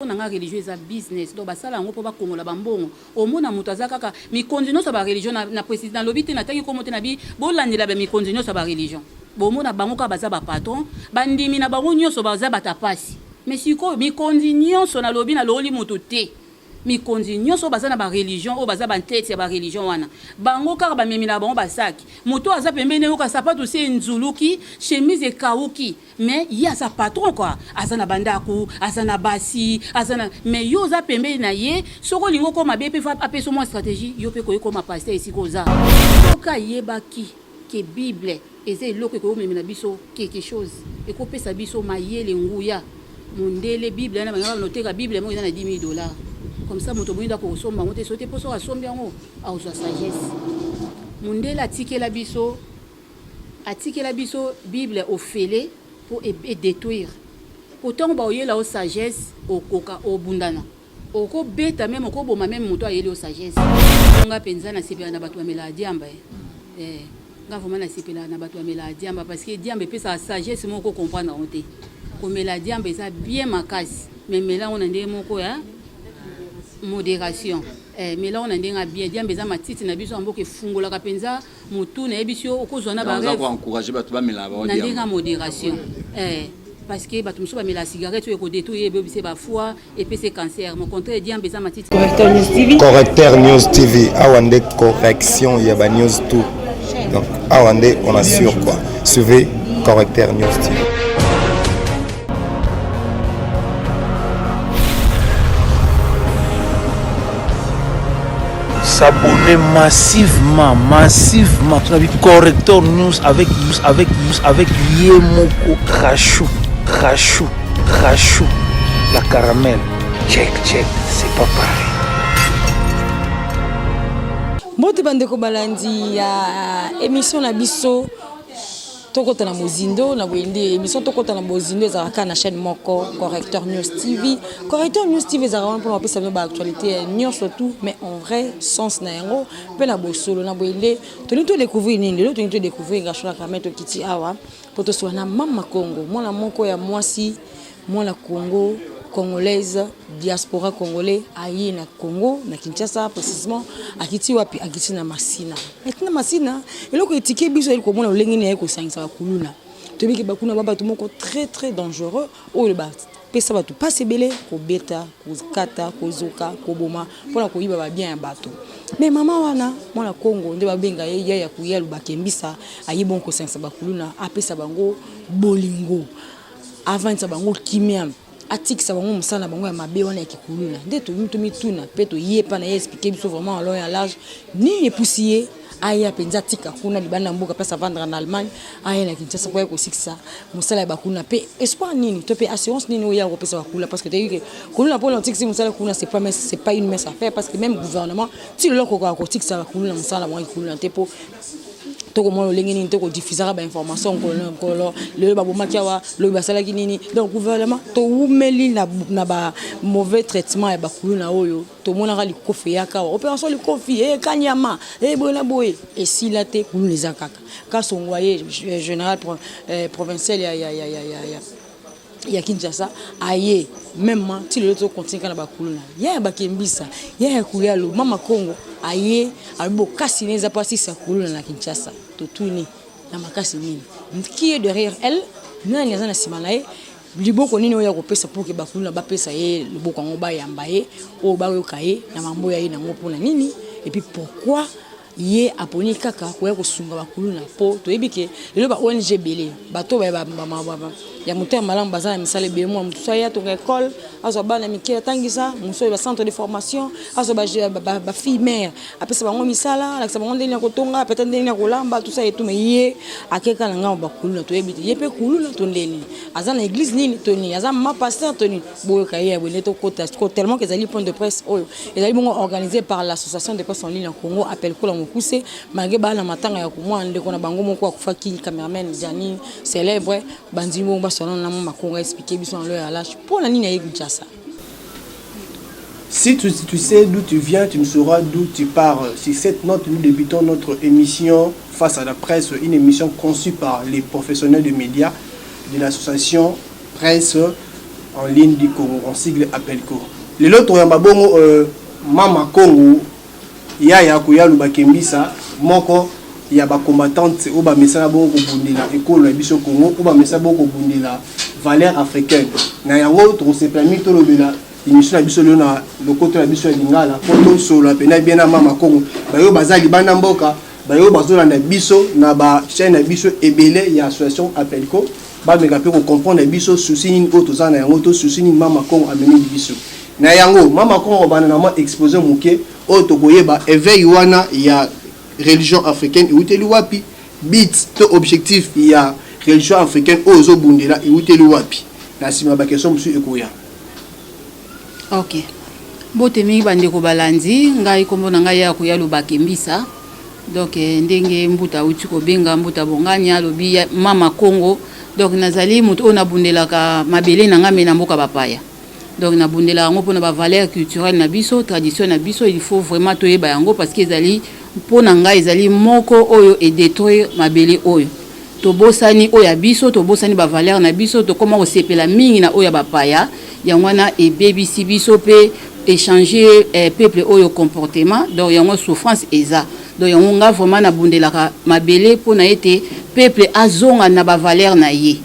Pona nga religion eza business donc basala yango po bakongola ba mbongo omona mutu aza kaka mikonzi nionso ya ba religion na precise na lobi te na tangi kombo te na bi bolandela ba mikonzi nionso ya ba religion bomona bango kaka baza ba patron ba ndimi na bango nionso baza bata pasi mais sikoyo mikonzi nionso na lobi na longoli mutu te Mikonzi nionso oyo baza na ba religion oyo baza ba ntete ya ba religion wana bango kaka ba memelaka bango ba sac moto oyo aza pembeni naye yoka sapatu esi enzuluki chemise ekawuki mais ye aza patron quoi aza na ba ndaku aza na basi aza na mais yo oza pembeni na ye soki olingi okoma mabe pe faut apesa yo mua strategie yo pe okoki kokoma pasteur esika oza. Soki ayebaki que bible Eza eloko ekoki komemela biso quelque chose, eko pesa biso mayele, nguya. Mundele bible wana balinga ba teka bible moko eza na 10000 dollars. Comme ça moto moyindo ako somba yango te soki te po soki asombi yango akozwa sagesse. Mundele atikela biso atikela biso bible ofele po e detruire. Po tango ba oyela yo sagesse okoka obundana. Oko beta meme oko boma meme mutu ayeli yo sagesse. Nga penza na sepela na batu ba melaka diamba eh nga vraiment na sepelaka na batu ba melaka diamba parce que diamba epesaka sagesse moko oko comprendre yango te komela diamba eza bien makasi mais mela yango na ndenge moko ya moderation eh mela yango na ndenge ya bien diamba eza matiti na biso ya mboka efungolaka penza mutu nayebisi yo okozwa na ba reve na ndenge ya moderation eh parce que batu mosusu bamelaka cigarette oyo eko detruire ye ebebisi ye ba foie epesi ye cancer mais au contraire diamba eza matiti. Correcteur News TV. Correcteur News TV awa nde correction ya ba news tout donc awa nde on assure quoi suivez Correcteur News TV. S'abonner massivement massivement tu vu Correcteur News avec avec avec Yemoko Rachou Rachou Rachou la caramel check check c'est pas pareil. Mbote bandeko balandi ya émission na biso tokota na mozindo na boye nde émission tokota na bozindo ezalaka kaka na chaîne moko Correcteur News TV. Correcteur News TV ezalaka wana mpona kopesa bino ba actualité nyonso tout mais en vrai sens na yango mpe na bosolo na boye nde tolingi to découvrir nini lelo tolingi to découvrir Gashola Carmen tokiti awa mpo tosola na mama Congo mwana moko ya mwasi mwana Congo congolaise diaspora congolais aye na Congo na Kinshasa précisément akiti wapi akiti na Masina akiti na Masina eloko etike biso ezali komona lolenge nini aye kosangisa bakuluna toyebi ke bakuna ba bato moko très très dangereux oyo bapesa bato mpasi ebele kobeta kokata kozoka koboma mpona koyiba ba bien ya bato mais mama wana mwana Congo nde babenga ye yaya kuyalu bakembisa aye bongo kosangisa bakuluna apesa bango bolingo avandisa bango kimia atikisa bango mosala na bango ya mabe wana ya kikuluna nde tomituna mpe toye epa na ye explike biso vraiment en long et en large nini epusi ye aya mpenza atika kuna libanda ya mboka place avandaka na Allemagne aya na Kinshasa mpo aya kosikisa mosala ya bakuna mpe espoir nini to mpe assurance nini oyo ya kopesa bakula parce que toyebi ke kuluna mpona otikisi mosala kuna c'est pas c'est pas une mince affaire parce que même gouvernement ti lelo akokaka kotikisa bakuluna mosala na bango ya kikuluna te mpo tokomona lolenge nini tokodifusaka bainformation nkolo na nkolo lelo babomaki awa lobi basalaki nini donc gouvernement towumeli na, na ba mauvais traitement ya bakuluna oyo tomonaka likofi eyaka awa opération likofi e kanyama e boye na boye esila te kuluna eza kaka kasongo aye général eh, provincial ya, ya, ya, ya, ya, ya ya Kinshasa aye meme ti lelo tozo continue kaka na bakuluna ya ya bakembisa ya ya kuyalo mama Kongo aye alobi bokasi ne eza po asisa kuluna na Kinshasa totuni na makasi nini qui est derrière elle nani aza na sima na ye liboko nini oyo akopesa pour que bakuluna bapesa ye loboko yango bayamba ye oyo bayoka ye na mambo ya ye nango mpona nini et puis pourquoi Ye aponi kaka koya kosunga ba kuluna po toyebi ke lelo ba ong ebele bato oyo ya motema malamu baza na misala ebele mwana mosusu aya atonga ecole azwa bana mike atangisa mosusu oyo ba centre de formation azwa ba fille mère apesa bango misala alakisa bango ndenge ya kotonga peut-être ndenge ya kolamba tout ça et tout mais ye akeka na ngambo ba kuluna toyebi te ye pe kuluna to ndenge nini aza na eglise nini to nini aza mama pasteur to nini boyoka ye ya boye nde tokota tellement que ezali point de presse oyo Ezali bongo organise par l'association de presse en ligne ya Congo, Apelco na mokuse, malgre baa na matanga ya komwa ndeko na bango moko akufaki, cameraman Gianni celebre, bandimi bongo baswana na mama Congo a expliquer biso en long et en large pona nini aye Kinshasa. Si tu, tu sais d'où tu viens, tu ne sauras d'où tu pars. Sur cette note, nous débutons notre émission Face à la presse, une émission conçue par les professionnels de médias de l'association Presse en ligne du Congo, en sigle APELCO. Lelo toyamba bongo Mama Congo, Yaya Koyalu Bakembisa, moko ya bacombattante oyo bamesana bongo kobundela ekolo na biso Congo, oyo bamesana bongo kobundela valeur africaine. Na yango tokosepela mingi tolobela émission na biso lelo na lokoto na biso ya lingala, mpo tosolola mpenza bien na Mama Congo. Bayo baza libanda mboka, bayo bazolanda biso na bachaîne na biso ebele ya association APELCO, bameka mpe kocomprendre biso souci nini oyo toza na yango, to souci nini Mama Congo amemeli biso. Na yango Mama Congo kobanda na mwa exposé moke oyo tokoyeba éveil wana ya religion africaine euteli wapi, but to objectif ya religion africaine oyo ozobundela euteli wapi. Na nsima baquestion mosusu ekoya. Ok, mbote mingi bandeko balandi ngai. Nkombo na ngai ya Koya Lobakembisa. Donc ndenge mbuta auti kobenga, mbuta Bongani alobi Mama Congo. Donc nazali moto oyo nabundelaka mabele na ngai, me na mboka bapaya. Donc nabundelaka yango mpona bavaleur culturelle na biso, tradition na biso. Il faut vraiment toyeba yango, parce que ezali, mpo na ngai, ezali moko oyo edétruire mabele oyo. Tobosani oyo ya biso, tobosani bavaleur na biso, tokóma kosepela mingi na oyo ya bapaya. Yango wana ebebisi biso mpe échanger peuple oyo comportement. Donc yango souffrance eza. Donc yango nga vraiment nabundelaka mabele mpona ete peuple azonga na bavaleur na ye.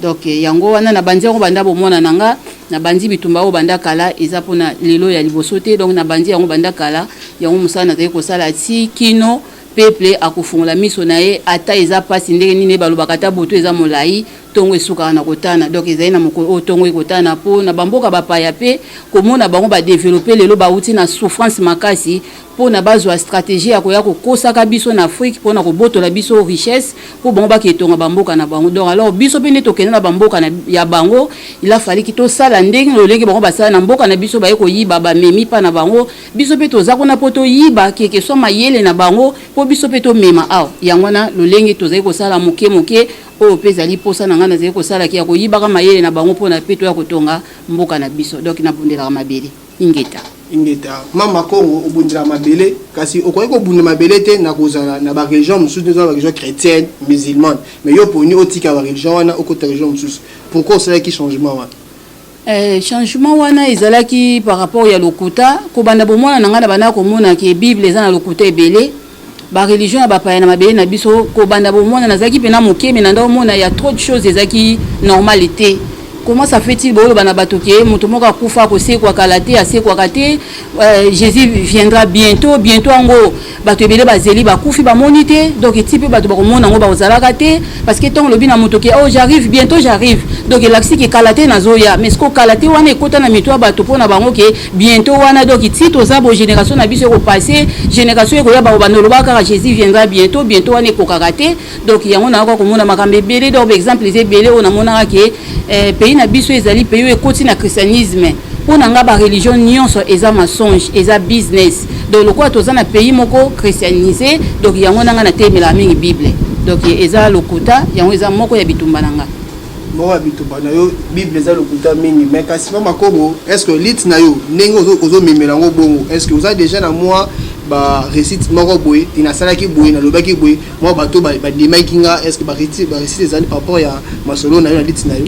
Donc yango wana nabandi yango banda bomona na nga. Nabandi bitumba oyo banda kala, eza mpona lelo ya liboso te. Donc nabandi yango banda kala. Yango mosala nazali kosala ti kino peuple akofungola miso na ye. Ata eza mpasi ndenge nini, balobaka ata boto eza molai, ntongo esukaka na kotana. Donc ezali na mokolo oyo ntongo ekotana mpo na bamboka bapaya mpe komona bango badévelopper lelo, bauti na souffrance makasi mpona bazwa stratégie ya koya kokosaka biso na Afrique, mpona kobotola biso richesse, mpo bango baketonga bamboka na bango. Donc alors biso mpe nde tokende na bamboka ya bango, il a fallu tosala ndenge lolenge bango basala na mboka na biso. Baye koyiba, bamemi mpa na bango. Biso mpe toza kuna mpo toyiba keke so mayele na bango, mpo biso mpe tomema awa. Yango wana lolenge tozali kosala moke moke oyo mpe ezali mposa na ngai nazali kosalaki ya koyibaka mayele na bango, mpona mpe toya kotonga mboka na biso. Donc nabundelaka mabele. Ingeta. Ingeta. Mama Congo, obundela mabele, kasi okoki kobunda mabele te na kozala na bareligion mosusu. Eza bareligion chrétienne, musulmane, mais yo poni otika bareligion wana, okota religion mosusu. Pourquoi osalaki changement wana? Changement wana ezalaki par rapport ya lokuta. Kobanda bomwana na ngai na banda komona ke Bible eza na lokuta ebele, bareligion ya bapaya na mabele na biso. Kobanda bomwana, nazalaki mpena moke, me nanda omona ya trop de choses ezalaki normal te. Comment ça fait-il boyoloba na bato ke moto moko akufa akosekwa kala te, asekwaka te, Jésus viendra bientôt, bientôt yango bato ebele bazeli, bakufi, bamoni te. Donc eti mpe bato bakomona yango, bakozalaka te, parce que ntongo olobi na moto ke oh, j'arrive bientôt, j'arrive, donc elakisi ke kala te nazoya. Mais ce kala te wana ekota na mito ya bato, mpo na bango ke bientôt wana, donc ti toza bo génération na biso ekopasser, génération ekoya, bakobanda olobaka kaka Jésus viendra bientôt, bientôt wana ekokaka te. Donc yango nayaka komona makambo ebele. Donc exemple eza ebele oyo namonaka ke pays na biso ezali pays oyo ekoti na christianisme. Mpo na nga, bareligion nyonso eza mensonge, eza business. Donc lokola toza na pays moko christianisé, donc yango na nga natemelaka mingi Bible. Donc eza lokuta. Yango eza moko ya bitumba na nga. Moko ya bitumba na yo, Bible eza lokuta mingi. Mais kasi Mama Congo, est ce que lutte na yo, ndenge ozomemela yango bongo, est ce que oza déjà na mwa baréussite moko boye te? Nasalaki boye, nalobaki boye, mwa bato bandimaki nga. Est ce que baréussite ezali par rapport ya masolo na yo na lutte na yo?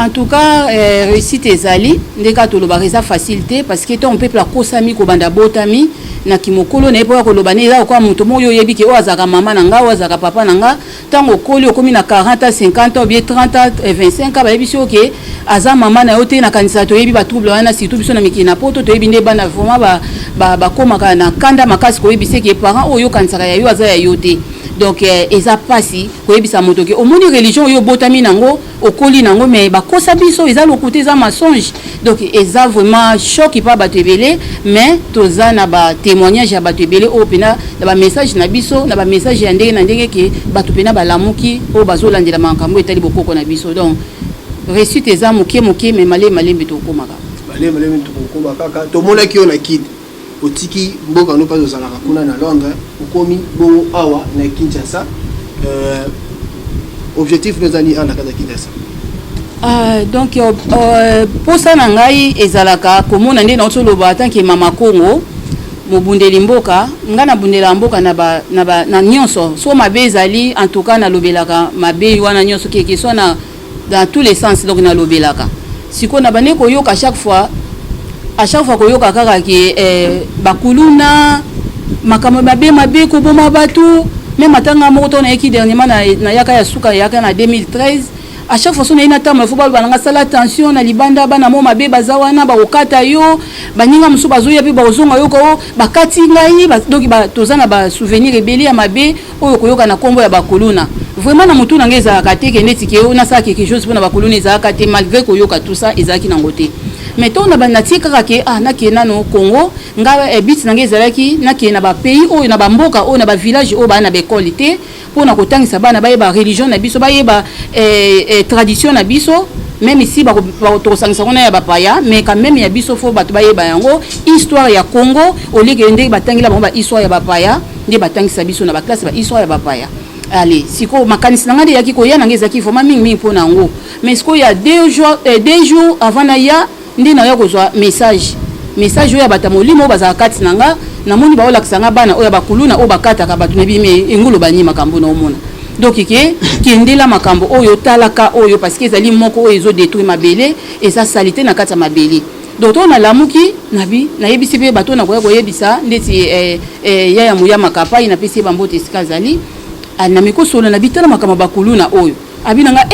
En tout cas, réussite ezali. Nde kaka tolobaka, eza facile te, parce que ntango peuple akosami kobanda botami na kimokolo na ye, mpo ya koloba ne eza lokola moto moko oyo oyebi ke oyo azalaka mama na nga, oyo azalaka papa na nga. Ntango okoli, okomi na 40 ans, 50 ans, bien 30 ans, 25 ans, bayebisi yo ke aza mama na yo te. Nakanisaka toyebi batrouble wana, surtout biso na mikili na Poto. Toyebi nde bana vraiment bakomaka na kanda makasi koyebisa ke parent oyo okanisaka ya yo aza ya yo te. Donc eza mpasi koyebisa moto ke omoni religion oyo obotami nango, okoli nango, mais bakosa biso, eza lokuta, eza mensonge. Donc eza vraiment choc mpa bato ebele. Mais toza na batémoignage ya bato ebele oyo mpena na bamessage na biso, na bamessage ya ndenge na ndenge, ke bato mpena balamuki oyo bazolandela makambo etali bokoko na biso. Donc réussite eza moke moke, mais malembe malembe tokomaka. Malembe malembe tokokoma kaka. Tomonaki yo na Kide, otiki mboka no mpasi ozalaka kuna na Londres, okomi bongo awa na Kinshasa. Objectif no ezali awa na kati ya Kinshasa? Donc posa na ngai ezalaka komona nde nauti oloba, tant que Mama Congo, mobundeli mboka. Ngai nabundelaka mboka na nyonso. So mabe ezali, en tout cas nalobelaka mabe wana nyonso, keke so na dans tous les sens. Donc nalobelaka. Sikoyo na bandi koyoka chaque fois, à chaque fois koyoka kaka ke bakuluna, makambo mabe mabe, koboma bato. Même ata nga moko to nayeki dernièrement, nayaka ya suka, yaka na 2013. À chaque fois so nayi na ntango, faut baloba nanga: "Sala attention na libanda, bana mo mabe baza wana, bakokata yo." Baninga mosusu bazoya mpe bakozonga, yoka o bakati ngai. Donc toza na basouvenir ebele ya mabe oyo koyoka na nkombo ya bakuluna. Vraiment, na motu na ngai ezalaka te ke neti ke nasala quelque chose mpona bakuluna, ezalaka te. Malgré koyoka tout ça, ezalaki nango te. Mais ntongo natie kaka ke ah, nakende nano Congo, nga but na ngai ezalaki nakende na bapays oyo, na bamboka oyo, na bavillage oyo baa na baekole te, mpona kotangisa bana, bayeba religion na biso, bayeba tradition na biso. Même si tokosangisa ngo na ya bapaya, mais quand même ya biso, faut bato bayeba yango, histoire ya Congo, oleke ndenge batangela bango bahistoire ya bapaya, nde batangisa biso na baklasse bahistoire ya bapaya. Ale, sikoyo makanisi na ngai nde eyaki koya na ngai, ezalaki vraiment mingimingi mpo na yango. Mais sikoyo ya 2 jours avant naya, nde naya kozwa message oyo ya bato ya molimo oyo bazalaka kati na nga. Namoni baolakisa nga bana oyo ya bakuluna oyo bakataka bato. Nayebi me engulu bani makambo na omona. Donc ke kendela makambo oyo, talaka oyo, parce que ezali moko oyo ezodétruire mabele, eza saleté na kati ya mabele. Donc to nalamuki, nabi nayebisi mpe bato, nakoya koyebisa ndeti yaya moya makapai, napesi ye bambote esika azali. Nami kosolola na bitala makambo bakuluna oyo. Abi na nga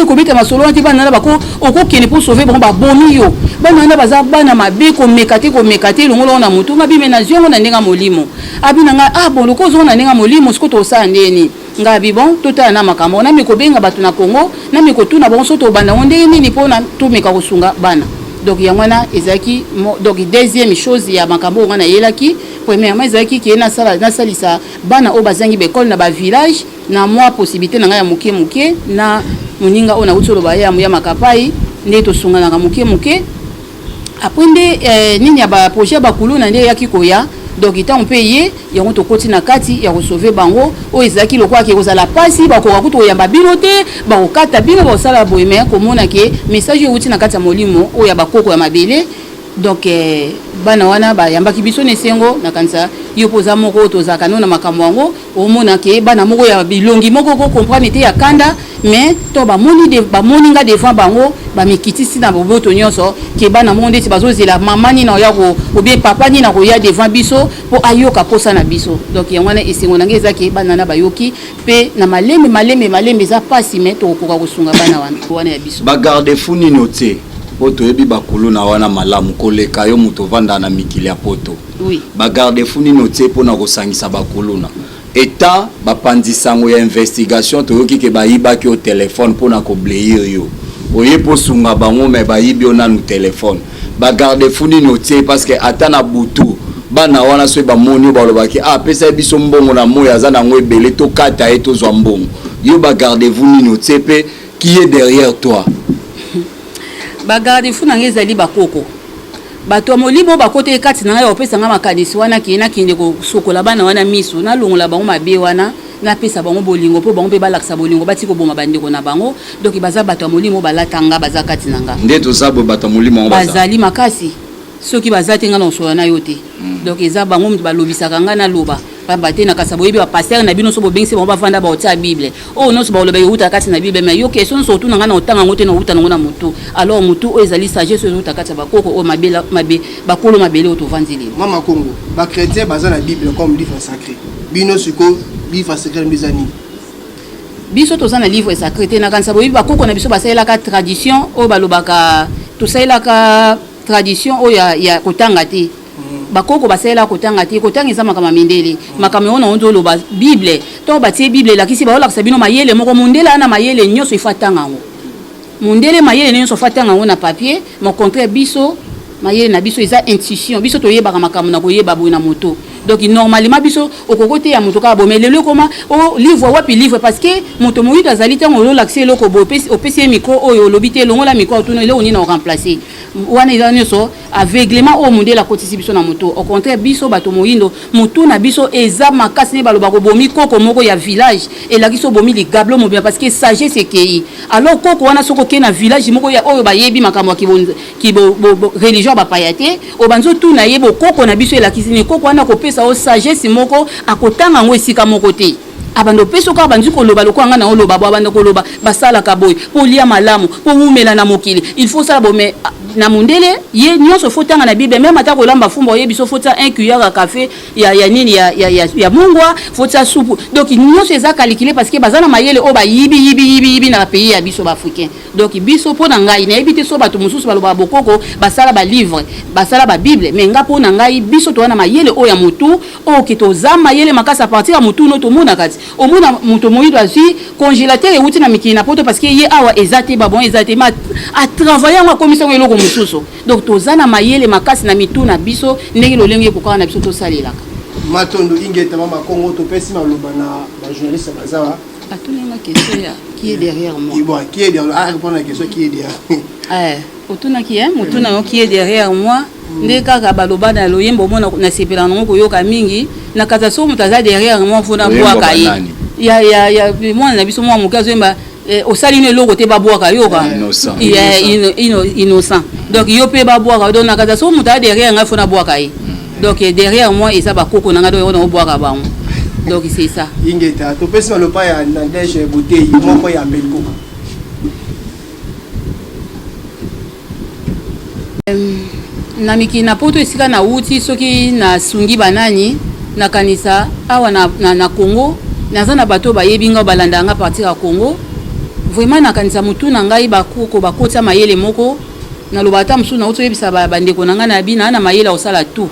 kobeta masolo wana te. Bana wana bako okokende mpo sauver bango, babomi yo. Bana wana baza bana mabe, komeka te, komeka te. Elongolo na motu nga bime, nazwi yango na ndenge ya molimo. Abi na nga: "Ah bon, loko ozongo na ndenge ya molimo, siko tosala ndeni?" Nga abi: "Bon, totala na makambo." Nami kobenga bato na Congo, nami kotuna bango so tobanda yango ndenge nini mpona tomeka kosunga bana. Donc yango wana ezalaki donc deuxième chose ya makambo oyo nga nayelaki. Premièrement ezalaki ke nasalisa bana oyo bazangi baekole na bavillage, na mwa possibilité na ngai ya moke moke, na moninga oyo nauti oloba ye ya makapai, nde tosunganaka moke moke. Après nde nini ya baprojet ya bakuluna nde eyaki koya. Donc ntango mpe ye yango, tokoti na kati ya kosauver bango. Oyo ezalaki lokola ke kozala mpasi, bakoka kutu koyamba bino te, bakokata bino, bakosala boye. Mais komona ke message oyo euti na kati ya molimo oyo ya bakoko ya mabele, donc bana wana bayambaki biso na esengo. Nakanisa yo mpo oza moko oyo tozalaka no na makambo yango, omona ke bana moko ya bilongi moko kocomprendre te, ya kanda, mais to bamoni bamoni nga devant bango, bamikitisi na boboto nyonso, ke bana moko ndeti bazozela mama nini oya ou bien papa nini akoya devant biso mpo ayoka posa na biso. Donc yango wana esengo na ngai eza ke bana wana bayoki mpe na malembe malembe malembe. Eza mpasi, mais tokokoka kosunga bana wana wana ya biso. Bagarde-fou nini otie? Mpo toyebi bakuluna wana malamu koleka yo moto ovanda na mikili ya poto. Oui. Bagarde-fou nini otie mpona kosangisa bakuluna eta bapanzi sango ya investigation? Toyoki ke bayibaki yo telefone mpona kobleir yo, oye mpo sunga bango, me bayibi yo nanu telefone. Bagarde-fou nini otie? Parce que ata na butu, bana wana soki bamoni yo, balobaki: "Ah, apesa ye biso mbongo na moi, aza nango ebele, tokata ye, tozwa mbongo." Yo, bagarde-fou nini otie mpe qui est derrière toi? Bagarde-fou na ngai ezali bakoko, bato ya molimo bakota kati na ngai, bapesa ngai makanisi wana ke nakende kosokola bana wana miso, nalongola bango mabe wana, napesa bango bolingo, mpo bango mpe balakisa bolingo, bati koboma bandeko na bango. Donc baza bato ya molimo, balata nga, baza kati na nga. Nde toza boye, bato ya molimo yango baza? Bazali makasi. Soki baza te, nga na kosola na yo te. Donc eza bango moto balobisaka ngai naloba, pamba te na kasa boyebi bapasteur na bino, so bobengisi bango, bavanda, baotia Bible oyo nyonso baloba euta kati na Bible. Mais yo, question nyonso otuna ngai, na otanga yango te, na outa nango na motu. Alors motu oyo ezali sagesse oyo ezouta kati ya bakoko oyo mabe, bakolo mabele oyo tovandi lelo. Mama Congo, bachrétien baza na Bible comme livre sacré. Bino sikoyo, livre sacré na eza nini? Biso toza na livre sacré te. Nakanisa boyebi bakoko na biso basalelaka tradition oyo balobaka, tosalelaka tradition oyo ya kotanga te. Bakoko basalelaka kotanga te. Kotanga eza makambo ya mindele. Makambo yango nango oloba Bible, ntongo batie Bible, elakisi baolakisa bino mayele moko. Mondele aa na mayele nyonso, ifo atanga yango. Mondele mayele nyonso, faut atanga yango na papier. Mais au contraire, biso mayele na biso eza intuition. Biso toyebaka makambo na koyeba boye na moto. Donc normalement biso okoki te ya moto kaka boye. Mais lelo ekoma o livre wapi, livre, parce que moto moyindo azali, ntango ozolakisa eloko boye, opesi ye micro oyo, olobi te, elongola micro, otuna eloko nini na oremplace wana. Eza nyonso aveuglement oyo mondele akotisi biso na moto. Au contraire, biso bato moyindo, motu na biso eza makasi. Nde baloba kobomi koko moko ya village, elakisi obomi ligablo mobima, parce que sagesse ekei. Alors koko wana, soki okei na village moko ya oyo bayebi makambo ya religion ya bapaya te, obanzi otuna ye bokoko na biso elakisi nini, koko wana akopesa yo sagesse moko, akotanga yango esika moko te. Abanda opesa kaka bandi koloba lokola ngai naoloba bo, abanda koloba basalaka boye mpo olia malamu, mpo wumela na mokili, il faut osala boye. Mais na mondele ye nyonso faut tanga na Bible, même ata kolamba fumba oyebi so faut tia un cuillère ya café ya nini ya mungwa, faut tia supu. Donc nyonso eza calculé parce que baza na mayele oyo bayibi yibi yibi yibi na pays ya biso baafricain. Donc biso, mpo na ngai, nayebi te so bato mosusu balobaka bokoko, basala balivre, basala babible, mais nga, mpo na ngai, biso toza na mayele oyo ya motu oyo ke toza mayele makasi. À partir ya motu no tomonaka ti omona moto moyindo azwi congélateur ewuti na mikili na poto, parce que ye awa eza te, babon eza te, ma atravaille yango, akomisa yango eloko mosusu. Donc toza na mayele makasi na mitu na biso, ndenge lolenge ekokaka na biso tosalelaka. Matondo, ingeta mama Kongo. Topesi maloba na bajournaliste baza. Atuninga question ya qui est derrière moi. Bon, qui est derrière? Ah, répondre à la question qui est derrière. Eh, otunaki ye motuna yo qui est derrière moi. Nde kaka baloba na loyembo omona nasepela nango koyoka mingi na kati, so moto aza derrière moi, faut nabwaka ye. Ya mwana na biso mwa moke azoyemba, osali no eloko te, babwaka yoka innocent. Donc yo mpe babwaka. Donc na kati, so moto aza derrière ngai, faut nabwaka ye. Donc derrière moi eza bakoko na ngai, donc oyo naobwaka bango. Donc c'est ça. Ingeta, topesi maloba ya Nadege Botei, moko ya Belgo. Na mikili na poto esika nauti, soki nasungi banani, nakanisa awa na Congo naza na bato oyo bayebi ngai, balandaka nga partir ya Congo. Vraiment nakanisa motu na ngai, bakoko bakotia mayele moko. Naloba ata mosusu nauti oyebisa bandeko na ngai na bina na mayele ya kosala tout,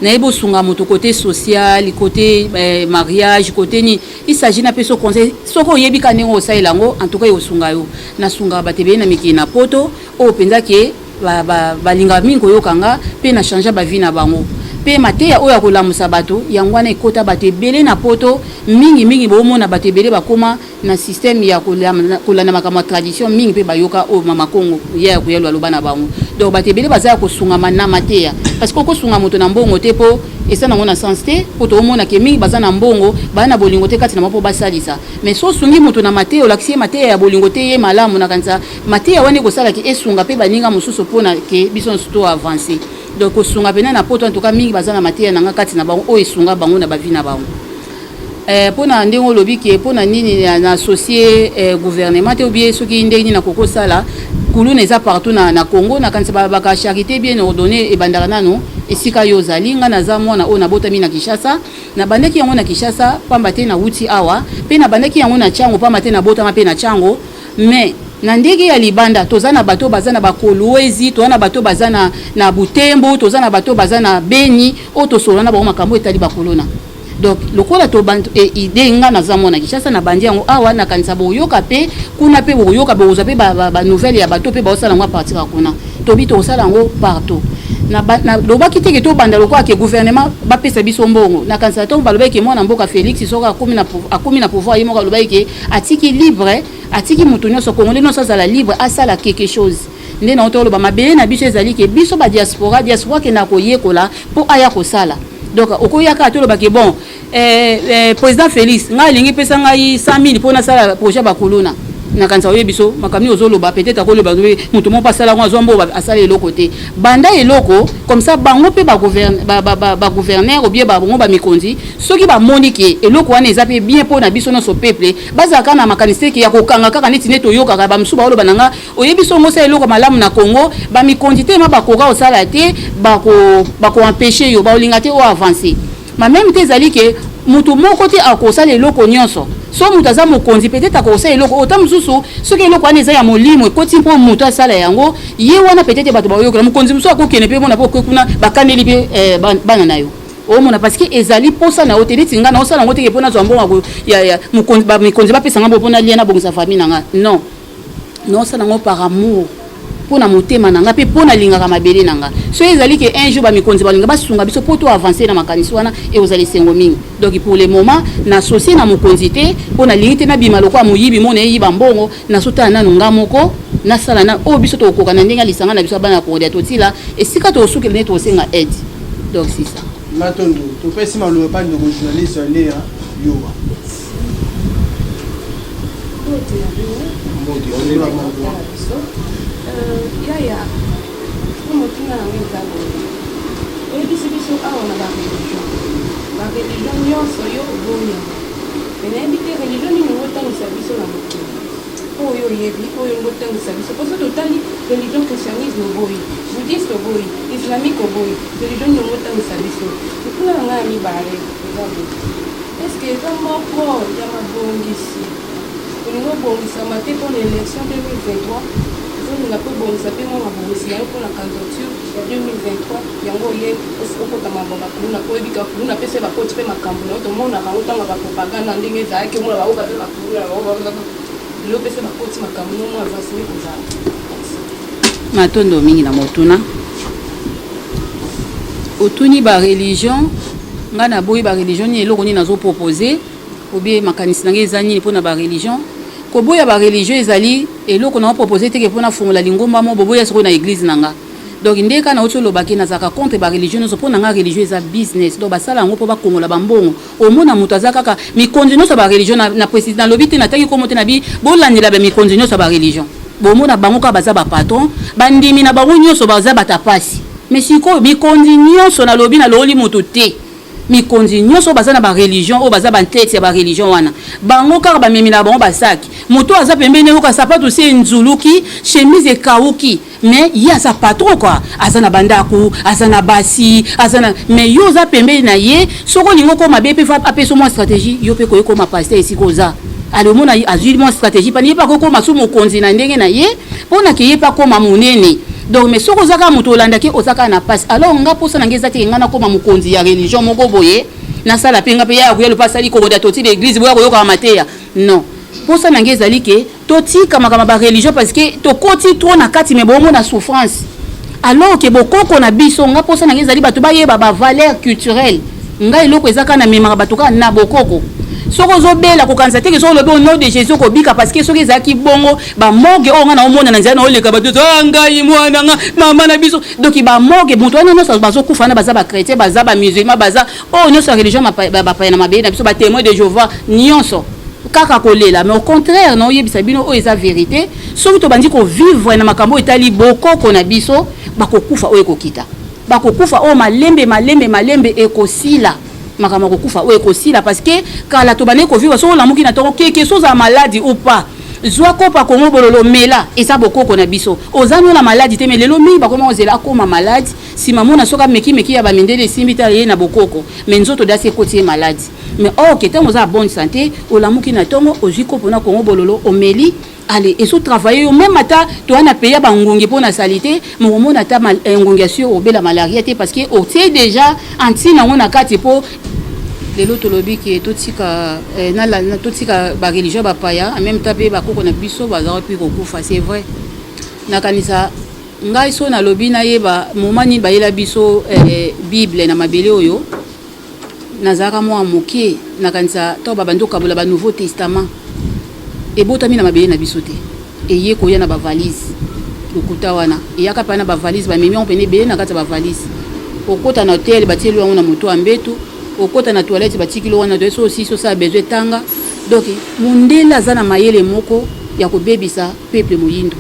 nayebi osunga moto côté social, côté mariage, côté nini. Il s'agit napesa conseil, soki oyebi ka ndenge osalela yango, en tout cas ekosunga yo. Nasungaka bato ebele na mikili na poto oyo mpenza ke balingaka mingi koyoka nga mpe na change bavie na bango. Mpe mateya oyo ya kolamusa bato, yango wana ekota bato ebele na poto mingimingi. Boomona bato ebele bakóma na système ya kolanda makambo ya tradition mingi, mpe bayoka oyo mama Kongo ya ya koyalwa aloba na bango. Donc bato ebele baza ya kosungama na mateya, parce que okosunga moto na mbongo te, mpo eza nango na sens te, mpo toomona ke mingi baza na mbongo, baa na bolingo te kati na bango mpo basalisa. Mais so osungi moto na mateya, olakisi ye mateya ya bolingo te, ye malamu. Nakanisa mateya wana ekosalaki esunga mpe baninga mosusu mpona ke biso nyonso to avance. Donc kosunga mpena na poto, en tout cas mingi baza na mateya na nga kati na bango oyo esunga bango na bavie na bango. Mpona ndenge olobi ke mpona nini na associé gouvernement te, obie soki ndenge nini nakoki kosala kuluna eza partout na Congo, nakanisa balobaka charité bien ordonnée ebandaka nano esika yo ozali. Ngai naza mwana oyo nabotami na Kinshasa, nabandaki yango na Kinshasa pamba te nawuti awa, mpe nabandaki yango na Tshangu pamba te nabotama mpe na Tshangu. Mais na ndenge ya libanda, toza na bato baza na bakolwezi, toza na bato baza na Butembo, toza na bato baza na Beni oyo tosolola na bango makambo etali bakolona. Donc lokola idée nga naza mwana Kinshasa, nabandi yango awa, nakanisa boyoka mpe kuna, mpe bokoyoka, bokozwa mpe banouvelle ya bato mpe baosala yango à partir ya kuna. Tobi tokosala yango partout. Lobaki teke tobanda lokola ke gouvernement bapesa biso mbongo. Nakanisa ntango balobaki ke mwana mboka Félix soki akomi na pouvoir, ye moko alobaki ke atiki libre, atiki moto nyonso, congolais nyonso azala libre asala quelque chose. Nde na toloba mabele na biso ezali ke biso badiaspora, diaspora akenda koyekola mpo aya kosala. Donc okoyaka tolobaki bon, président Félix, ngai alingi pesa ngai 100 000 mpo nasala projet bakuluna. Nakanisa oyebi biso makambo nini ozoloba. Peut-être akoloba moto moko asala yango, azwa mbongo, asala eloko te. Banda eloko comme ça, bango mpe bagouverneur obie bango bamikonzi, soki bamoni ke eloko wana eza mpe bien mpo na biso nyonso peuple, bazalaka na makanisi te ke ya kokanga kaka neti nde toyokaka bamosusu baoloba na nga. Oyebi songo osala eloko malamu na Congo, bamikonzi te ma bakoka kosala te, bakoempêche yo, baolinga te oavance. Ma même te ezali ke motu moko te akosala eloko nyonso. So moto aza mokonzi, peut-être akosala eloko oyo ta mosusu, soki eloko wana eza ya molimo ekoti mpo moto asala yango ye wana, peut-être bato bayokela mokonzi mosusu akokende mpe mona mpo oke kuna bakaneli mpe bana na yo omona, parce que ezali posa na yo te. Neti ngai naosala yango teke mpo nazwa mbongo mikonzi bapesanga mbo mpo nalia, nabongisa famille na nga. Non, naosala yango par amour mpo na motema na nga mpe mpo nalingaka mabele na nga. So ezali ke un jour bamikonzi balinga basunga biso mpo to avance na makanisi wana, ekozala esengo mingi. Donc pour le moment naassocie na mokonzi te, mpo nalingi te nabima lokola moyibi mona eyiba mbongo. Nasotala nanu nga moko, nasala na oyo biso tokokoka na ndenge ya lisanga na biso ya bana ya Kongo dia Totila, esika tokosukela nde tokosenga aide. Donc c'est ça. Matondo, topesi maloba pa ndeko journaliste Lea Yowa. Mbote. Yaya, po motinga nango eza boye: oyebisi biso awa na bareligion, bareligion nyonso yo oboyama. Mais nayebi te religion nini olingi otangisa biso na mokili oyo oyebi, oyo olingi otangisa biso. Po soki totali religion christianisme oboyi, bouddhiste oboyi, islamique oboyi, religion nini olingi otangisa biso? Motuna na ngai ya mibale eza boye, est ce que eza moko ya mabongisi olingi obongisama te pona election 2023? Ozolinga pe obongisa pe mwa mabongisi na yo pona candidature ya 2023 yango oye okota mambo ya ba kuluna po oyebi ke ba kuluna pe soki bakoti pe makambu na yo tomonaka yango tango ya ba propagande ndenge ezalaki omona bango baza ba kuluna lelo pe soki bakoti makambu no mwa avancement ekozala. Merci. Matondo mingi na motuna otuni ba religion nga naboyi ba religion nini eloko nini nazo proposer ou bien makanisi na ngai eza nini pona ba religion koboya ba religion ezali eloko na proposer te ke pona fongola lingomba moko boboya sikoyo na eglise na nga donc nde kaka nauti oloba ke nazalaka contre ba religion nyonso pona nga religion eza business donc basala yango po bakongola ba mbongo omona moto aza kaka mikonzi nyonso ya ba religion na, na précise nalobi te natangi kombo te na bi bolandela ba mikonzi nyonso ya ba religion bomona bango kaka baza ba patron bandimi na bango nyonso baza bata pasi mais sikoyo mikonzi nyonso nalobi nalongoli moto te Mikonzi nioso oyo baza na ba religion oyo baza ba ntete ya ba religion wana bango kaka ba memelaka bango ba sac moto oyo aza pembeni naye yoka sapatu si enzuluki chemise ekawuki mais ye aza patron quoi aza na ba ndaku aza na basi aza na mais yo oza pembeni na ye soki olingi okoma mabe pe faut apesa yo mua strategie yo pe koki koma pasteur esika oza ale omona azui mua strategie pani ye pe akoki koma su mokonzi na ndenge na ye pona ke ye pe akoma munene donc mais soki oza kaka mutu olandaki oza kaka na pasi alors nga posa na nga eza te ke nga nakoma mokonzi ya religion moko boye nasala pe nga pe yaya kuyalo pe asali kokoda toti ba eglise boya koyokaka mateya non posa na nga ezali ke totika makambo ya ba religion parce que tokoti trop na kati mais bomona souffrance alors ke bokoko na biso nga posa na nga ezali bato bayeba ba valeur culturelle Nga eloko eza kaka na memaka batu kaka na bokoko soki ozo bela kokanisa te ke soki olobi au nom de Jesus okobika parce que soki ezalaki bongo ba morgue oyo nga nao mona na nzela nao leka batu ah ngai mwana nga mama na biso donc ba morgue mutu wana nionso bazo kufa wana baza ba chretien baza ba musulman baza oyo nionso ya religion bapaya na mabele na biso ba temoin de Jehovah nionso kaka kolela mais au contraire nao yebisa bino oyo eza verite soki tobandi ko vivre na makambo oyo etali bokoko na biso bakokufa oyo ekokita Bakokufa oyo malembe malembe malembe ekosila makambo ya kokufa oyo ekosila parce que kala tobandaki ko vivre soki olamuki na tongo keke soki ozala maladi ou pas zwa kopa kongo bololo mela eza bokoko na biso oza no na maladi te mais lelo mingi bakoma kozela akoma maladi sima mona soki ameki meki ya ba mindele esimbi te aye na bokoko mais nzoto dasi ekoti ye maladi mais or ke tango oza na bonne sante olamuki na tongo ozwi kopo na kongo bololo omeli Allez ezo travailler yo meme ata toza na pays ya ba ngungi pona salite mais okomona ata ngungi ya sur obela malaria te parce que otie dejà anti nango na kati po lelo tolobi ke totika eh, na, na, totika ba religion ba paya en même temps pe ba koko na biso bazalaki pe kokufa c'est vrai nakanisa ngai so nalobi nayeba moment nini bayela biso eh, bible na mabele oyo Nazalaka mua moke, nakanisa tango babandi kokabola ba nouveau testament, ebotami na mabele na biso te, eye koya na ba valise. Lokuta wana, eyaka penza na ba valise, bamemi yango penza ebele na kati ya ba valise. Okota na hotel, batieli yo yango na moto ya mbetu, okota na toilette, batikeli yo wana, soki osilisi osala besoin, tanga. Donc, mundele aza na mayele moko ya kobebisa peuple moyindo.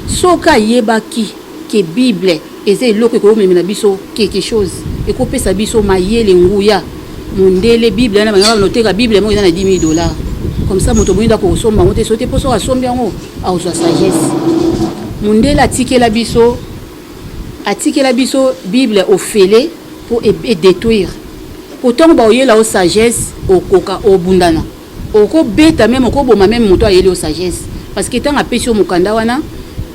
Soki ayebaki que bible eza eloko ekoki komemela biso quelque chose, ekopesa biso mayele, nguya. Mondele bible wana bangaka noteka bible moko eza na 10000 dollars. Comme ça moto moyindo akosomba yango te, soki te mpo soki asombi yango akozwa sagesse. Mondele atikela biso atikela biso bible ofele mpo e detruire. Mpo ntango baoyela yo sagesse okoka obundana. Oko beta meme oko boma meme moto ayeli yo sagesse parce que tango apesi yo mokanda wana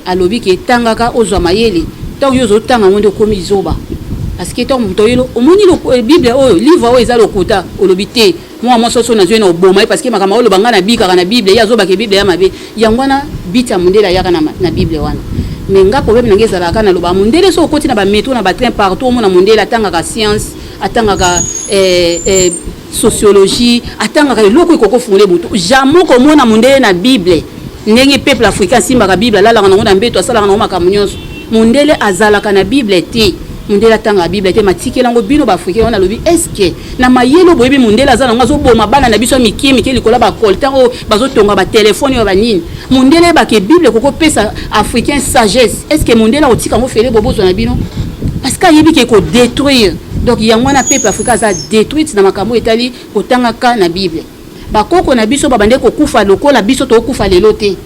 alobi ke tangaka ozwa mayele tango yo ozo tanga yango nde okomi zoba parce que tango moto ayeli omoni bible oyo livre oyo eza lokuta olobi te mwana mwasi oso nazwi ye na oboma ye parce que makambo oloba ngai nabikaka na bible ye azobaka bible ya mabe yango wana biti ya mondele ayaka na, na bible wana mais nga problème na ngai ezalaka naloba mondele so okoti na ba metro na ba train partout omona mondele atangaka science atangaka eh, eh, Sociologie atangaka eloko ekoki kofungola ye butu jamais okomona mundele na bible ndenge peuple africain asimbaka bible alalaka nango na mbeto asalaka nango makambo nyonso mundele azalaka na bible te mundele atangaka bible te matikela yango bino ba africain wana alobi est ce que na mayele oyo boyebi mundele aza nango azoboma bana na biso ya mikie mikie likolo ya ba coltan oyo bazotonga ba telefone oyo banini mundele ayebaka bible ekoki kopesa africain sagesse est ce que mundele akotika yango fele bobozwa na bino parce que ayebi ke kodetruire Donc yango wana peuple africain aza detruite na makambo etali kotangaka na bible. Bakoko na biso babandaki kokufa lokola biso tokufa lelo te.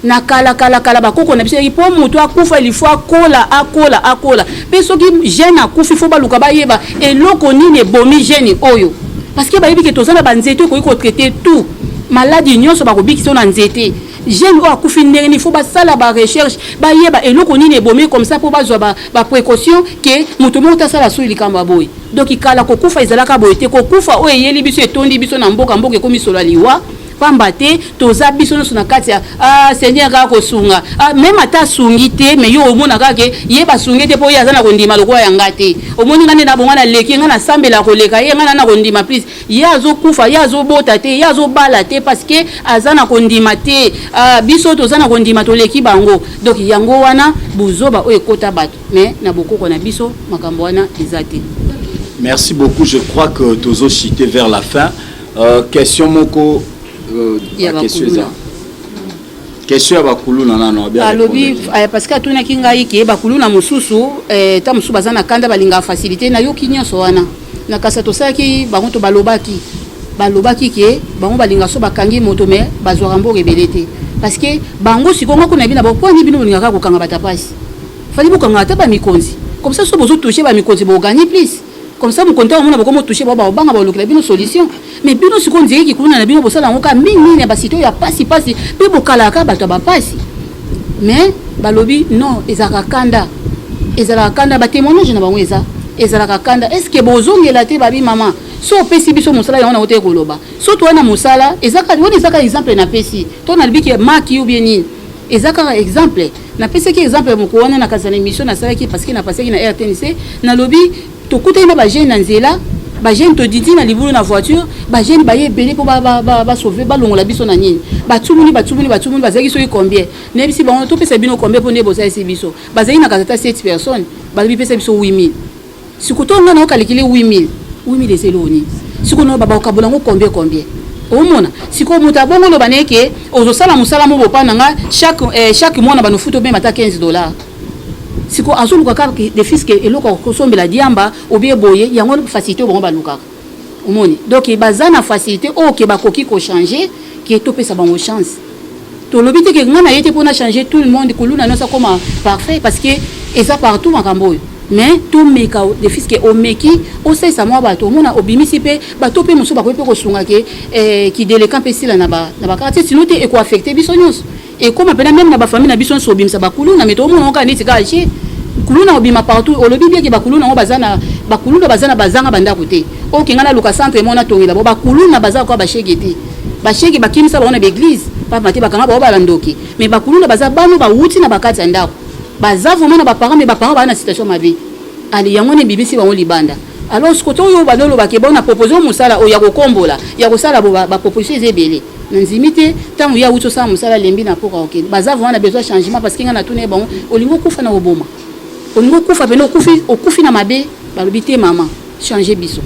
Na kala kala kala, bakoko na biso ezalaki mpo moto akufa, il faut akola, akola, akola. Mpe soki jeune akufi, faut baluka bayeba eloko nini ebomi jeune oyo, parce que bayebi ke toza na banzete okoki kotraiter tout maladie nyonso, bakobikisa oyo na nzete. Jeune oyo akufi ndenge nini? Faut basala barecherche, bayeba eloko nini ebomi, comme ça mpo bazwa baprécaution ke moto moko tasala soki likambo ya boye. Donc kala kokufa ezalaka boye te. Kokufa oyo eyeli biso, etondi biso na mboka, mboka ekomi solo ya liwa, pamba te toza biso nyonso na kati ya ah, Seigneur kaka kosunga. Ah, même ata asungi te, mais yo omona kaka ke ye basungi te, mpo ye aza na kondima lokola ya nga te. Omoni nga nde na bonga, naleki nga, nasambela koleka ye, nga na kondima plus. Ye azokufa, ye azobota te, ye azobala te, parce que aza na kondima te. Ah, biso toza na kondima, toleki bango. Donc yango wana buzoba oyo ekota bato, mais na bokoko na biso makambo wana eza te. Merci beaucoup. Je crois que tozo chuter vers la fin. Question moko ya question bakuluna. Eza question ya bakuluna nano abi. Alobi parce que atunaki ngai ke bakuluna mosusu ta mosusu baza na kanda, balingaka facilité. Nayoki nyonso wana na kasa tosalaki bango to balobaki ke bango balingaka so bakangi moto, mais bazwaka mbongo ebele te, parce que bango sikoyo nga kuna bina bokwani bino bolingaka kokanga bato ya pasi, fali bokanga ata bamikonzi, comme ça so bozotouche bamikonzi, bogagner plus. Comme ça mokonzi ntango omona bokomo touche bao, baobanga, balukela bino solution. Mais bino sikoyo nzeki kuna na bino bosala yango kaka mingi na basite oyo ya pasi pasi, mpe bokalaka bato ya bapasi. Mais balobi non, ezalaka kanda, ezalaka kanda. Batémoignage na bango eza ezalaka kanda. Est ce que bozongela te? Babi mama, so opesi biso mosala yango nango te, koloba so toya na mosala eza wana, eza kaka exemple napesi to nalobi ke maki ou bien nini, eza kaka exemple napesaki. Exemple moko wana na kati na émission nasalaki, parce que napasaki na RTNC, nalobi tokutani na bajeune na nzela, bajeune todidi na libulu na voiture, bajeune baye ebele mpo basauve, balongola biso na nini, batumuni, batumuni, batumuni. Bazalaki soki combien? Nayebisi bango topesa bino combien mpo nde bosalisi biso? Bazalaki na kati ata 7 personnes. Balobi pesa biso 8000. Sikoyo to nga na okalikile 8000, 8000 eza eloko nini? Sikoyo na bakokabola yango combien combien? Omona sikoyo moto abongo oloba na ye ke ozosala mosala mo bopa na nga chaque mois na banofuta obema ata 15 $. Sikoyo azoluka kaka de fiske eloko ya kosombela diamba obie boye. Yango facilité oyo bango balukaka, omoni. Donc baza na facilité oyo ke bakoki kochanger, ke topesa bango chance. Tolobi te ke ngai na ye te mpona changer tout le monde, kuluna nyonso akoma parfait, parce que eza partout makambo oyo. Mais tomeka de fiske, omeki osalisa mwa bato, omona obimisi mpe bato mpe mosusu bakoki mpe kosunga ke kideleka mpe esila na baquartier. Sinon te, ekoaffecte biso nyonso, ekóma mpena même na bafamille na biso nyonso. Obimisa bakuluna, mais toomona kaka neti kaka je kuluna obima partout. Olobi bien ke bakuluna yango baza na bakuluna, baza na bazanga bandako te. Oke ngai naluka centre mo natongela bo bakuluna, baza koka bashege te. Bashege bakimisa bango na baeglise, pamba te bakanga bango babandoki. Mais bakuluna baza bano bawuti na bakati ya ndako, baza vraiment na baparent, mais baparent baza na situation mabe. Ale yango wana ebimisi bango libanda. Alors kote oyo balolobake bao na propose mosala oyo ya kokombola, ya kosala bo baproposition eza ebele na ndimi te. Ntango ye awuti osala mosala, alembi na mpoka, okende. Baza vraiment na besoin changement, parce que ngai natuna ye bango: olingi okufa na koboma? Olingi okufa pene, okufi, okufi na mabe? Balobi te, mama, change biso.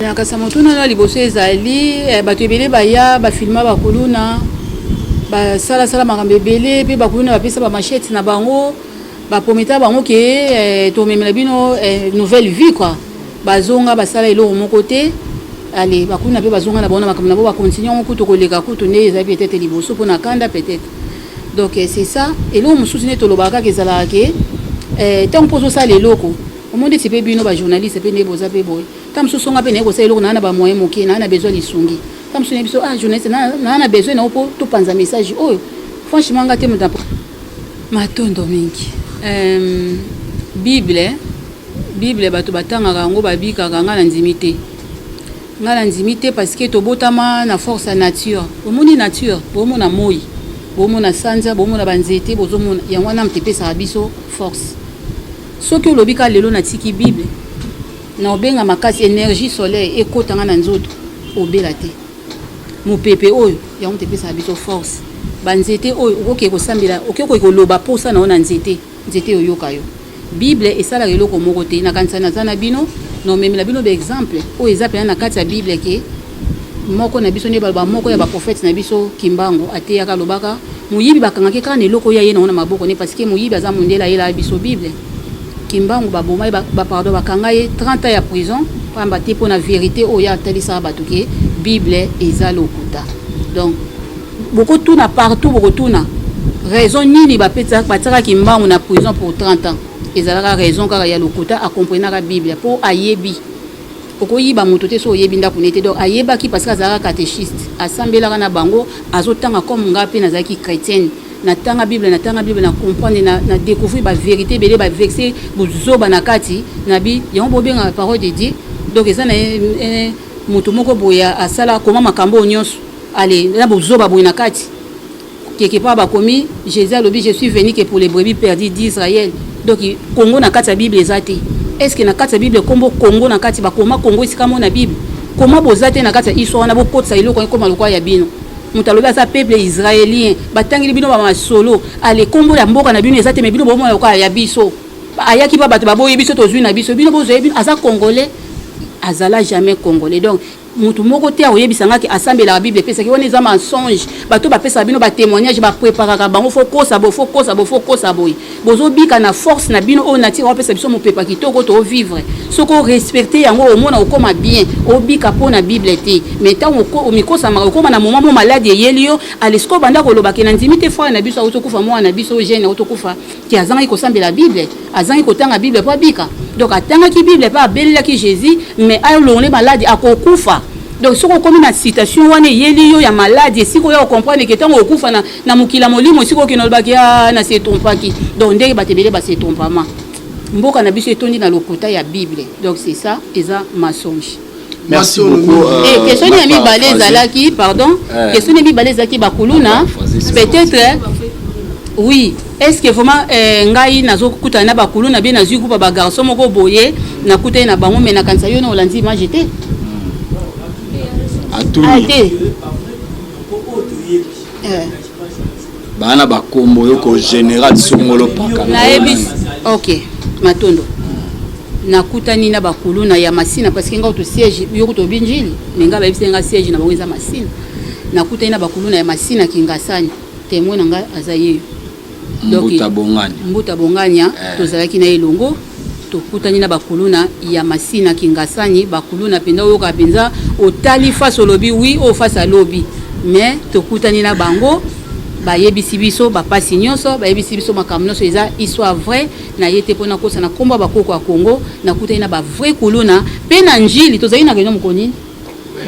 Nakasa motuna na liboso ezali bato ebele baya bafilma bakuluna, basalasala makambo ebele, mpe bakuluna bapesa bamachete na bango, baprometa bango ke tomemela bino nouvelle vie quoi. Bazonga, basala eloko moko te. Ale bakuluna mpe bazonga na bango na makambo na bango, bakontinue yango kutu koleka kutu nde ezali peut-être liboso mpona kanda peut-être. Donc c'est ça. Eloko mosusu nde tolobaka kaka ezalaka ke ntango mpo ozosala eloko, omoni neti mpe bino bajournaliste mpe nde boza mpe boye, ntango mosusu nga mpe naye kosala eloko, naa na bamoyen moke, naa na besoin lisungi. Ntango mosusu naye biso: ah, journaliste, naa na besoin na yo mpo topanza message oyo. Franchement nga te moto matondo mingi. Bible bato batangaka yango, babikaka. Nga na ndimi te, nga na ndimi te, parce que tobotama na force ya nature. Omoni nature, bomona moi, bomona sanza, bomona banzete, bozomona yango wana moto epesaka biso force. Soki olobi ka lelo natiki Bible na obenga makasi énergie soleil ekotanga na nzoto, obela te. Mopepe oyo yango moto epesaka biso force. Banzete oyo okoki kosambela, okoki koloba posa na yo na nzete, nzete oyoka yo. Bible esalaka eloko moko te. Nakanisa naza na bino na omemela bino baexemple oyo eza mpena na kati ya Bible, ke moko na biso nde baloba, moko ya baprofete na biso Kimbangu ateyaka, alobaka moyibi bakangaki kaka na eloko oyo aye nango na maboko ne, parce que moyibi aza mondele, ayelaka biso Bible. Kimbangu baboma ye, pardon, bakanga ye 30 ans ya prison, pamba te mpo na vérité oyo atalisaka bato ke Bible eza lokuta. Donc bokotuna partout, bokotuna raison nini batiaka Kimbangu na prison pour 30 ans. Ezalaka raison kaka ya lokuta. Akomprenaka Bible mpo ayebi okoyiba moto te so oyebi ndako ne te. Donc ayebaki parce que azalaka catéchiste, asambelaka na bango, azotanga comme nga mpe nazalaki chrétienne. Natanga Bible, natanga Bible, na comprendre, na découvrir bavérité ebele, baversets bozoba na kati na bi yango bobengaka parole de Dieu. Donc eza na moto moko boye asala koma makambo oyo nyonso ale na bozoba boye na kati. Quelque part bakomi Jésus alobi: "Je suis venu que pour les brebis perdues d'Israël." Donc Congo na kati ya Bible eza te. Est ce que na kati ya Bible kombo Congo na kati, bakoma Congo esika mo na Bible? Koma boza te na kati ya histoire wana. Bokotisa eloko ekoma lokola ya bino. Moto alobi aza peuple israélien, batangeli bino bamasolo ale, kombo ya mboka na bino eza te. Me bino bomona lokola ya biso, ayaki mpa bato baboyi biso, tozwi na biso, bino bozwa bino aza Congolais, azala jamais Congolais. Donc motu moko te akoyebisa ngaki asambelaka Bible epesaki wana, eza mensonge. Bato bapesaka bino batémoignage, bapreparaka bango, faut kosa boye, faut kosa boye, faut kosa boye. Bozobika na force na bino oyo nature apesa biso, mopepa kitoko tovivre. Soki orespecte yango, omona okóma bien, obika mpo na Bible te. Mais ntango omikosamaka, okóma na moment mo maladi eyeli yo, ale sikoyo obanda kolobake na ndimi te. Frère na biso auti kokufa, mwana na biso jeune auti kokufa, ke azangaki kosambela Bible, azangi kotanga Bible mpo abika. Donc atangaki Bible mpe abelelaki Jésus, mais alongole maladi, akokufa. Donc soki okomi na situation wana eyeli yo ya maladi, esika oya ocomprendre ke ntango okufa na mokili ya molimo, esika okende olobaki na se trompaki. Donc ndenge bato ebele base trompama, mboka na biso etondi na lokuta ya Bible. Donc c'est ça, eza mensonge. Merci beaucoup. Eh, question ya mibale ezalaki, pardon, question ya mibale ezalaki bakuluna peut-être, oui. Est ce que vraiment ngai nazokutana na bakuluna bie, nazwi groupe ya bagarçon moko boye, nakutani na bango, mais nakanisa yo na olandi image te. Atuni te. Baa na bakombo yo ko général songolo paka. Nayebi, ok, matondo. Nakutani na bakuluna ya Masina parce que nga to siège yo kutu obi Njili, me nga bayebisi nga siège na bango eza Masina. Nakutani na bakuluna ya Masina Kingasani, témoin na nga aza yeyo. Mbuta Bongani. Mbuta Bongania. Tozalaki na elongo, tokutani na bakuluna ya Masina Kingasani. Bakuluna mpenza oyoka mpenza, otali face, olobi oui, oyo face alobi. Mais tokutani na bango, bayebisi biso bapasi nyonso, bayebisi biso makambo nyonso. Eza histoire vrai na ye te mpona kosa na nkombo ya bakoko ya Congo. Nakutani na bavrai kuluna mpe na Njili. Tozali na réunion mokolo nini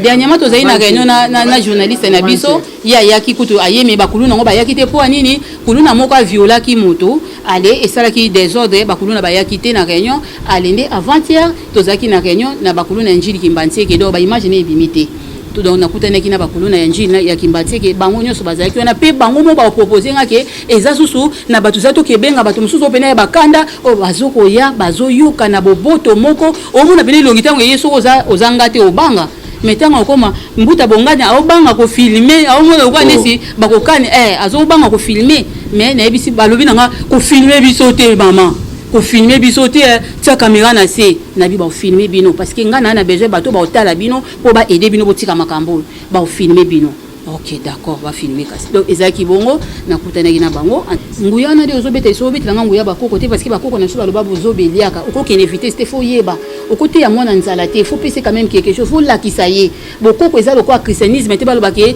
dernièrement? Tozali na réunion na journaliste na biso, ye ayaki kutu ayemi. Bakuluna yango bayaki te mpo ya nini? Kuluna moko aviolaki moto, ale esalaki désordre, bakuluna bayaki te na réunion. Ale nde avant-hier tozalaki na réunion na bakuluna ya Njili Kimbantieke. Donc baimage ne ebimi te. Donc nakutanaki na bakuluna ya Njili ya Kimbantieke, bango nyonso bazalaki wana mpe bango mo bapropose nga ke eza susu na bato za tokebenga bato mosusu oyo pene ya bakanda oyo bazokoya, bazoyoka na boboto moko. Omona pene elongi ntango eye, soki oza nga te, obanga. Mais ntango akoma mbuta Bongani, aobanga kofilme, aomona lokola nesi bakokani, azobanga kofilme. Mais nayebisi, balobi na nga kofilme biso te, mama, kofilme biso te, tia caméra na se. Nabi baofilme bino parce que ngai na besoin bato baotala bino mpo baaider bino botika makambo oyo. Baofilme bino, ok, d'accord, bafilme. Kasi donc ezalaki bongo, nakutanaki na bango. Nguya wana nde ozobeta liso, obetela nga nguya bakoko te, parce que bakoko na biso baloba bozoba eliaka. Okokende vitesse te, faut yeba okoteya mwana nzala te, faut pese quand même quelque chose, faut lakisa ye. Bokoko eza lokola christianisme te. Balobaki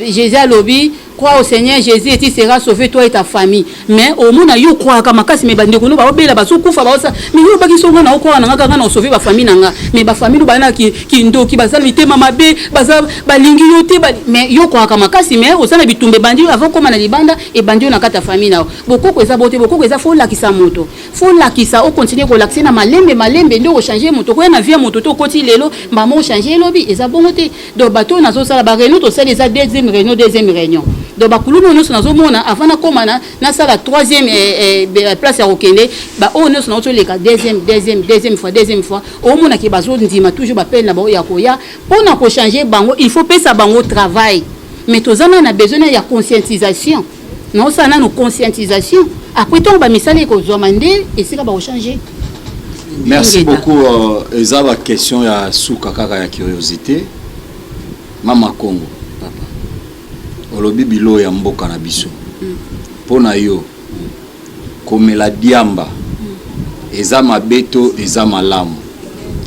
Jésus alobi: "Crois au Seigneur Jésus et tu seras sauvé, toi et ta famille." Mais omona yo croyaka makasi, mais bandeko no baobela, bazokufa, baosa. Mais yo obaki so nga na okroire na nga kaka na osauve bafamille na nga, mais bafamille no baza na kindoki, baza na mitema mabe, baza balingi yo te. Mais yo croyaka makasi, mais oza na bitumba ebandi yo avant koma na libanda, ebandi yo na kati ya famille na yo. Bokoko eza bo te. Bokoko eza faut olakisa moto, faut olakisa, okontinue kolakisa na malembe malembe nde okochange moto. Koya na vie ya moto te, okoti lelo mbama ochange elobi, eza bongo te. Donc bato oyo nazosala baréunion, tosali eza deuxième réunion, deuxième réunion. Donc bakuluna oyo nyonso nazomona avant nakóma na nasala troisième place ya kokende, baoyo nyonso nauti oleka deuxième, deuxième, deuxième fois, deuxième fois, omonaki bazondima toujours bapele na bango ya koya. Mpona kochange bango, il faut pesa bango travail. Mais toza nano na besoin ya conscientisation. Naosala nano conscientisation, après ntongo bamisala ekozwama nde esika bakochange. Merci beaucoup. Eza baquestion ya suka kaka ya curiosité. Mama Congo, olobi bilo ya mboka na biso. Mpo na yo, komela diamba eza mabe to eza malamu?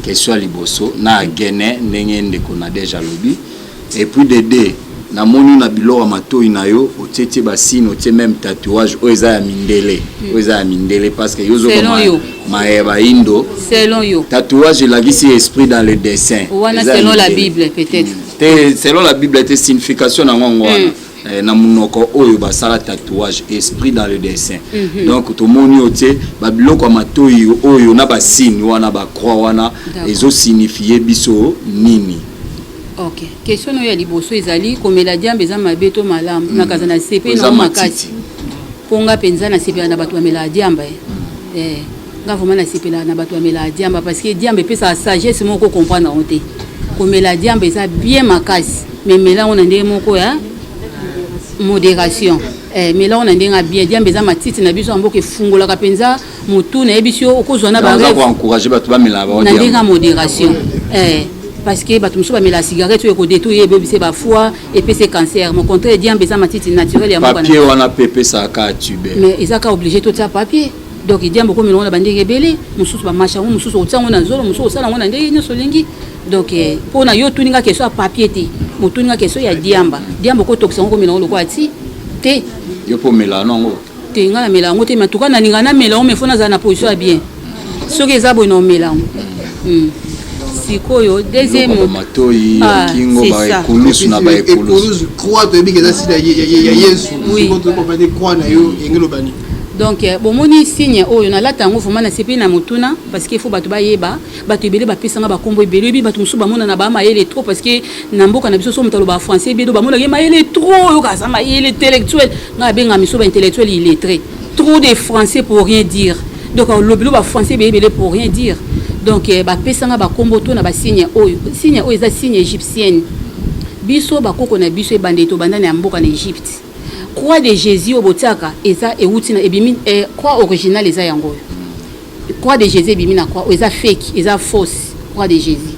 Question ya liboso na agene ndenge ndeko Nadege alobi. Et puis de deux, namoni na biloko ya matoi na yo, otietie basigne, otie même tatouage oyo eza ya mindele, oyo eza ya mindele, parce que yo Selon yo. Maye baindo. Selon yo. Tatouage elakisi esprit dans le dessin. Wana Eza ya selon la mindele. Bible peut-être. Te, selon la Bible te, signification nango yango wana. Na monoko oyo basala tatouage, esprit dans le dessin. Donc tomoni oyo tie babiloko ya matoi oyo na basigne wana, bacroix wana, ezosignifie biso nini? Ok, question oyo ya liboso ezali komela diamba eza mabe to malamu? Nakaza na sepe Eza nango matiti. makasi, mpo nga mpenza nasepela na bato bamelaka diamba. Nga vraiment nasepelaka na bato bamelaka diamba, parce que diamba epesaka sagesse moko, comprendre yango te. Komela diamba eza bien makasi, mais mela yango na ndenge moko ya modération. Mela yango na ndenge ya bien. Diamba eza matiti na biso ya mboka, efungolaka mpenza motu. Nayebi yo, okozwa na oza barêve. Koencourage bato bamelaka bango Na ndenge ya diamba. modération, parce que bato mosusu bamelaka cigarette oyo ekodétruire, ebebise bafoie, epesi cancer. Au contraire, diamba eza matiti naturel ya mboka na Papier wana mpe epesaka kaka tube. Mais eza kaka obligé totia papier? Donc diamba okomela yango na bandenge ebele. Mosusu bamasha yango, mosusu otia yango na zolo, mosusu osala yango na ndenge nyonso olingi. Donc mpo na yo, otuninga question ya papier te, motuninga question ya diamba. Diamba okotokisa yango, komela yango lokola ti te. Yo mpo omelaka nango? Te, ngai namela yango te, mais en tout cas nalinga namela yango, mais faut nazala na position ya bien. Soki eza boye, na omela yango. Sikoyo deuxième Biloko ya matoi ya Ah, kingo, c'est ça. baekulusu na baekulusu. Ekulusu, croix, toyebi ke eza signe ya Yesu. Oui. Sikoyo tokompane croix na yo enge lobani. Donc bomoni signe oyo nalata yango, vraiment nasepeli na motuna, parce que faut bato bayeba. Bato ebele bapesanga bakombo ebele. Oyebi, bato mosusu bamonana baa mayele trop, parce que na mboka na biso, so moto aloba français ebele, bamonaka ye mayele trop, oyoka aza mayele, intellectuel. Ngai abenga miso baintellectuel illettré, trop de français pour rien dire. Donc olobi lo bafrançais ebele ebele pour rien dire. Donc bapesanga bakombo to na basigne oyo. Signe oyo eza signe égyptienne. Biso bakoko na biso ebandeli, tobanda na ya mboka na Égypte. Croix de Jésus oyo botiaka eza euti na ebimi, croix originale eza yango oyo. Croix de Jésus ebimi na croix oyo eza fake, eza fausse croix de Jésus.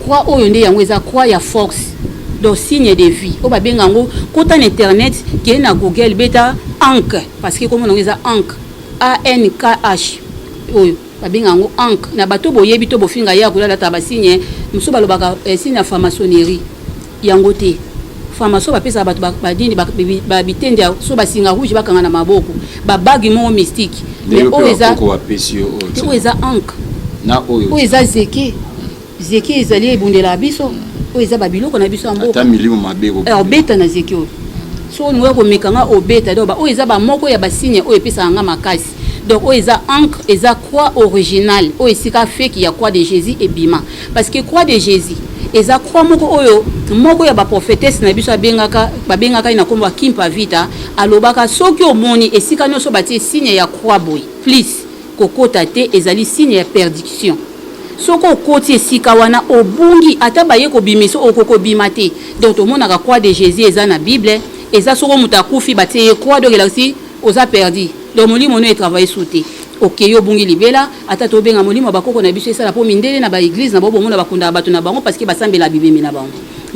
Croix oyo nde yango eza croix ya force, donc signe de vie oyo babenga yango. Kota na internet, keye na Google, beta ankh, parce que komona yango eza ankh, ankh. Oyo babenga yango ankh. Na bato boyebi to bofinga ye akola alata basigne mosusu, balobaka signe ya franc-maçonnerie. Yango te, franc-maçon bapesaka bato badini babitende ya so basinga rouge, bakanga na maboko, babague moko mystique. Mais oyo eza bakoko bapesi yo oyo. Te, oyo eza ankh. Na oyo? Oyo eza zeke. Zeke ezali ebundela biso. Oyo eza babiloko na biso ya mboka. Ata milimo mabe. Obeta na zeke oyo, so olingi oya komeka nga, obeta. Donc oyo eza bamoko ya basigne oyo epesaka nga makasi. Donc oyo eza ankh, eza croix originale oyo esika fake ya croix de Jésus ebima, parce que croix de Jésus eza croix moko oyo moko ya baprophétesse na biso abengaka, babengaka ye na nkombo ya Kimpa Vita. Alobaka soki omoni esika nyonso batie signe ya croix boye plus, kokota te, ezali signe ya perdition. Soki okoti esika wana, obungi, ata baye kobimisa, okoki kobima te. Donc tomonaka croix de Jésus eza na Bible. Eza soko moto akufi, batie ye croix, donc elakisi oza perdu. Donc molimo no etravaille su te, okei, obungi libela. Ata tobenga molimo ya bakoko na biso esala, mpo mindele na baéglise na bango, bomona bakundaka bato na bango parce que basambela bibemi na bango.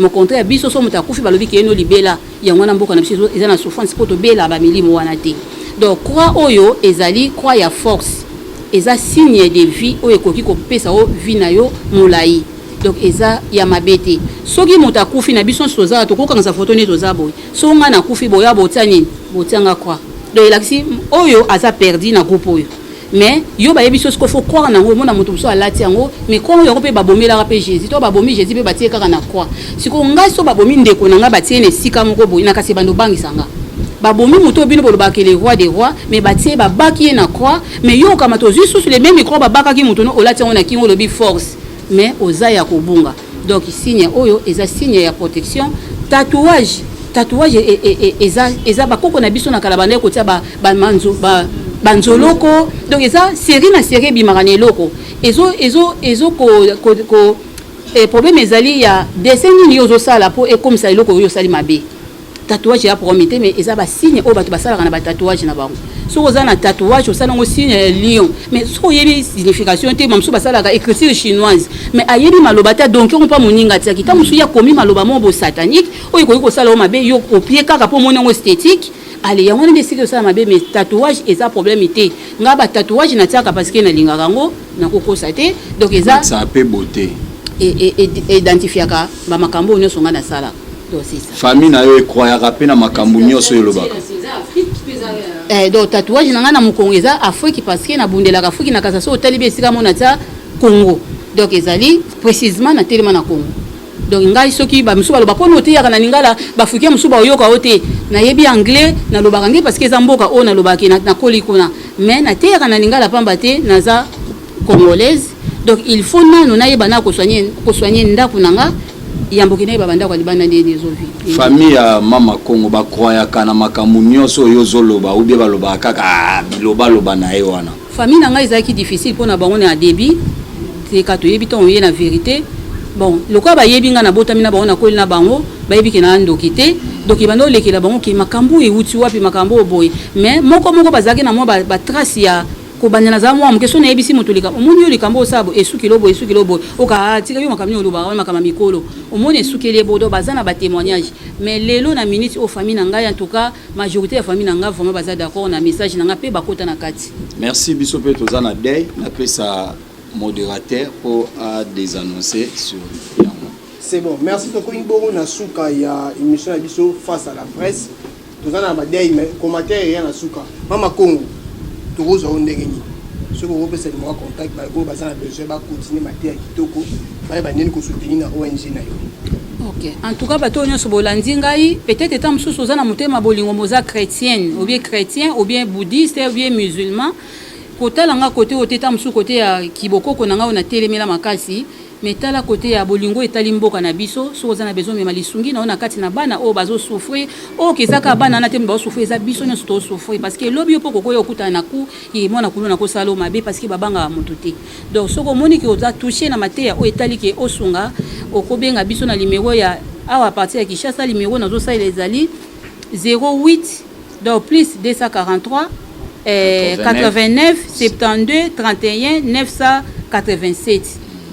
Au contraire, biso so moto akufi, balobi keye no libela. Yango wana mboka na biso eza na souffrance, mpo tobela bamilimo wana te. Donc croix oyo ezali croix ya force, eza signe de vie oyo ekoki kopesa yo vie na yo molai. Donc eza ya mabe te. Soki moto akufi na biso nyonso tozala, tokokangisa foto nde toza boye. So ngai nakufi, boya botia nini? Botianga croix. Donc elakisi oyo aza perdu na groupe oyo. Mais yo bayebi so siko faut croire nango. Omona moto mosusu alati yango, mais croix oyo yango mpe babomelaka mpe Jésus. To babomi Jésus mpe batie kaka na croix. Sikoyo ngai so babomi ndeko na ngai, batie na esika moko boye, na kasi bando obangisa nga. Babomi moto oyo bino bolobaka le roi des rois, mais batie, babaki ye na croix. Mais yo okamata, ozwi susu le même croix babakaki moto no, olati yango na kingo, olobi force, mais oza ya kobunga. Donc signe oyo eza signe ya protection. Tatouage, tatouage eza bakoko na biso na kala bandaki kotia banzoloko. Donc eza série na série, ebimaka na eloko ezo ko problème ezali ya dessin nini yo ozosala mpo ekomisa eloko oyo osali mabe. Tatouage ya problème te, mais eza basigne oyo bato basalaka na batatouage na bango. Soki oza na tatouage, osala yango signe ya lion, mais soki oyebi signification te. Mosusu basalaka écriture chinoise, mais ayebi maloba te, donc yango mpa moninga atiaki ntango mosusu ye akomi maloba moko bo satanique oyo ekoki kosala yo mabe. Yo opie kaka mpo omoni yango esthétique. Ale, yango wana nde esika osala mabe. Mais tatouage eza problème te. Nga batatouage natiaka parce que nalingaka yango, nakokosa te. Donc eza ça mpe beauté. Identifiaka bamakambo oyo nyonso nga nasalaka. Donc c'est ça. Famille na yo ecroyaka pe na makambu nioso oyo olobaka? Eh, donc tatouage na ngai na mokongo eza Afrique parce que nabundelaka Afrique na kasa so otali bi esika mona tia Congo. Donc ezali précisément na telema na Congo. Donc ngai soki ba mosusu baloba pona oteyaka na lingala ba africain mosusu baoyoka yo te. Nayebi anglais nalobaka anglais parce que eza mboka oyo nalobaka nakoli kuna. Mais nateyaka na lingala pamba te naza congolaise donc il faut nanu nayeba na ko soigner ko soigner ndaku na nga yambo ke nayeba ba ndaku ya libanda ndenge nini ezo vi Famille ya mama kongo ba croyaka na makambu nioso oyo ozo loba ou bien ba lobaka kaka ah biloba loba naye wana. Famille na nga ezalaki difficile pona bango na debut teka toyebi tango oye na verite bon lokola bayebi nga nabotami na bango nakoli na bango bayebi ke naa ndoki te donc ebanda olekela bango ke makambo oyo ewuti wapi makambo oyo boye mais moko moko bazalaki na mwa ba, ba trace ya Kobanda nazala mwana moke, soki nayebisi moto likambo, omoni yo likambo oyo osala boye, esukeli yo boye, esukeli yo boye, oka ah tika yo makambo nini olobaka wana makambo ya mikolo, omoni esukeli ye boye, donc baza na ba temoignages. Mais lelo na minute oyo famille na ngai en tout cas majorite ya famille na ngai vraiment baza d'accord na message na ngai pe bakota na kati. Merci biso pe toza na deuil, napesa moderateur po a desannoncer sur yango. C'est bon, merci tokomi bongo na suka ya emission na biso face à la presse. Toza na ba deuil mais commentaire eya na suka. Mama Kongo tokozwa yo ndenge nini? Soki okopesa numéro ya contact ba oyo baza na besoin ba continuer mateya kitoko bayeba ndenge ko soutenir na ONG na yo. Ok, en tout cas bato oyo nyonso bolandi ngai, peut-être tango mosusu oza na motema bolingo mais oza chretienne ou bien chretien ou bien bouddhiste ou bien musulman, kotala nga cote oyo te, tango mosusu cote ya kibokoko na ngai oyo natelemela makasi, Mais tala cote ya bolingo etali mboka na biso, soki oza na besoin omema lisungi na yo na kati na bana oyo bazo souffrir, oyo ke eza kaka bana wana te bazo souffrir, eza biso nionso tozo souffrir parce que lobi yo pe okoki koya okutana na coup ye mwana kuluna akosala yo mabe parce que babangaka mutu te. Donc soki omoni ke oza touche na mateya oyo etali ke osunga, okobenga biso na numero ya awa à partir ya Kinshasa, numero nazosalela ezali 08 Donc plus 243 eh, 89 72 31 987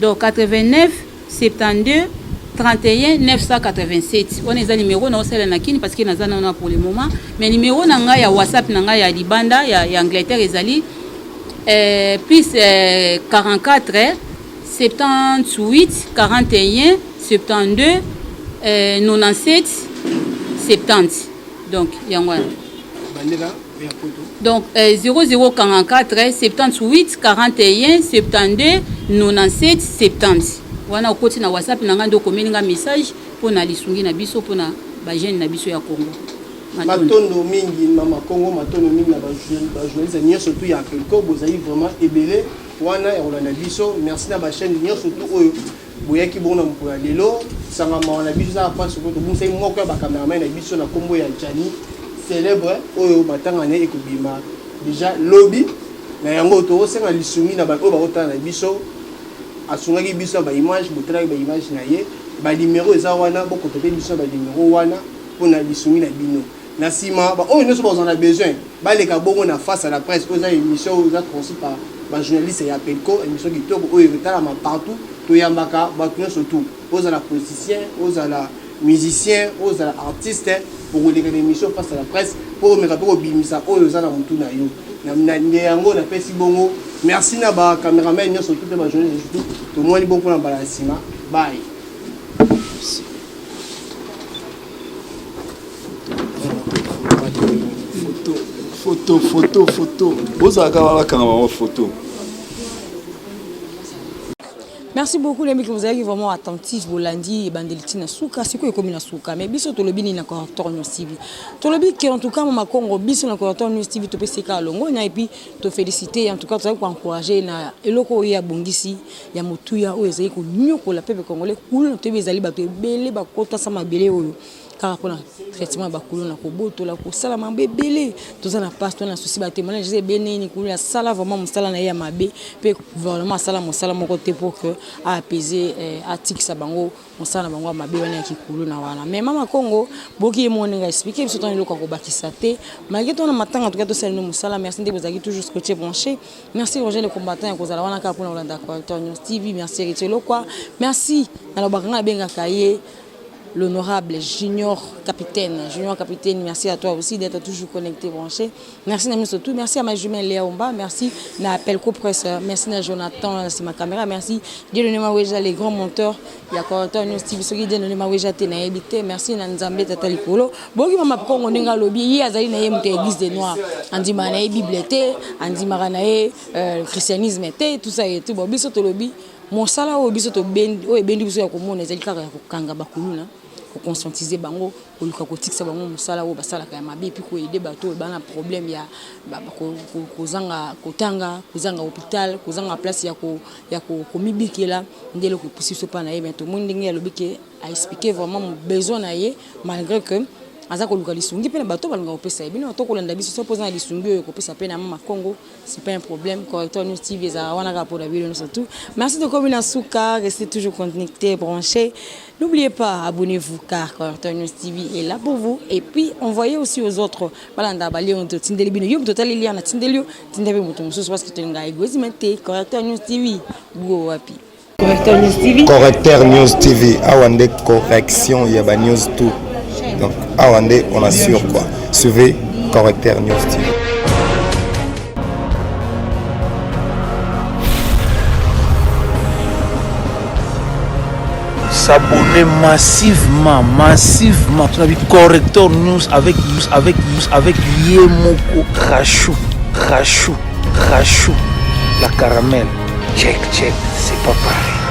donc 89 72 31 987 wana eza numero na osala na kini parce que naza nana pour le moment mais numero na ngai ya whatsapp na ngai ya libanda ya, ya Angleterre ezali eh, plus eh, 44 78 41 72 eh, 97 70 Donc yango wana. Bandela ya poto. Donc euh, 0044 78 41 72 97 70 wana okoti na WhatsApp na ngai nde okomeli ngai message mpo na lisungi na biso mpo na ba jeunes na biso ya Congo. Matondo mingi mama Congo, matondo mingi na ba journaliste nyonso tout ya Akelco, bozali vraiment ebele wana ya kolanda biso. Merci na ba chaîne nyonso tout oyo Boyaki bongo na mokolo ya lelo. Sanga mawa na biso eza pasi po tobungisaki moko ya ba cameraman na biso na kombo ya Djany celebre oyo matanga na ye ekobima dejà lobi. Na yango tokosenga lisungi na ba oyo bakotala na biso. Asungaki biso na ba image, botalaki ba image na ye. Ba numero eza wana, bo contacter biso na ba numero wana pona lisungi na bino. Na sima ba oyo nioso bakozala na besoin baleka bongo na face à la presse oyo eza emission oyo eza conçu par ba journalistes ya Pelco emission kitoko oyo ekotalama partout toyambaka batu nioso tout ozala politicien ozala musicien ozala artiste okoleka na emission face à la presse po omeka pe kobimisa oyo oza na mutu na yo na nde yango napesi bongo merci na ba cameraman nioso tout pe ba journalistes tout tomoni bongo pona mbala ya sima bye. Photo, photo, photo. Bozalaka wana bakanga bango photo. Merci beaucoup les mecs, vous avez vraiment attentif bolandi ebandeli ti na suka sikoyo ekomi na suka mais biso tolobi nini na correcteur news tv tolobi ke en tout cas mama congo biso na correcteur news tv topesi kaka longonya et puis tofélicité en tout cas tozali koencourage na eloko oyo ye abongisi ya motuya oyo ezali konyokola peuple congolais kuluna toyebi ezali bato ebele bakotasa mabele oyo kaka mpona traitement ya bakuluna kobotola kosala mambo ebele toza na pasi to na susi batémoignage eza ebele nini kuluna asala vraiment mosala na ye ya mabe mpe gouvernement asala mosala moko te pour que aapese eh, atikisa bango mosala na bango ya mabe wana ya kikuluna wana mais mama congo boki ye moko ndenge explike biso tona eloko ya kobakisa te malgré tona matanga toka tosala no mosala merci nde bozalaki toujours scotché branché Merci Roger le combattant ya kozala wana kaka pona kolanda Correcteur News TV. Merci Héritier Lokwa. Merci nalobaka ngai nabengaka ye L'honorable Junior Capitaine. Junior Capitaine, merci à toi aussi d'être toujours connecté, branché. Merci Nami surtout. Merci à ma jumelle Léa Omba. Merci na Pelco Presse. Merci na Jonathan, c'est ma caméra. Merci Dieudonné Maweja, les grands monteurs. Il y a Correcteur News TV, soki Dieudonné Maweja te na yebi te. Merci na Nzambe Tata Likolo. Boki mama Kongo ndenge alobi, ye azali na ye moto ya église des Noirs. Andima na ye Bible te, andimaka na ye euh, christianisme te, tout ça et tout. Bon, biso tolobi mosala oyo biso tobendi oyo ebendi biso ya komona ezali kaka ya kokanga bakuluna koconscientiser bango koluka kotikisa bango mosala oyo basalaka ya mabe epuis koaide bato oyo bana problème ya kozanga kotanga kozanga hôpital kozanga place ya komibikela nde eloko epusi biso mpa na ye mais tomoni ndenge alobi ke aexplike vraiment besoin na ye malgré que aza koluka lisungi mpe na bato balingaka kopesa ye bino to kolanda biso so mpo oza na lisungi oyo kopesa mpe na mama Congo c'est pas un problème. Correcteur News TV ezalaka wana kaka mpona bino nyonso tout. Merci tokomi na suka, restez toujours connectés, branchés. N'oubliez pas, abonnez-vous car Correcteur News TV est là pour vous. Et puis, envoyez aussi aux autres. Balanda bali on tindeli bino. Yo totali lien na tindeli yo, tindeli moto mosusu parce que tolinga égoïsme te. Correcteur News TV, go wapi. Correcteur News TV. Correcteur News TV, awa nde correction ya ba news tout. Donc awa nde on assure quoi. Suivez Correcteur News TV. S'abonner massivement, massivement. Tu as vu Corrector News avec, avec, avec Yemoko Rachou, Rachou, Rachou, la caramel. Check, check, c'est pas pareil.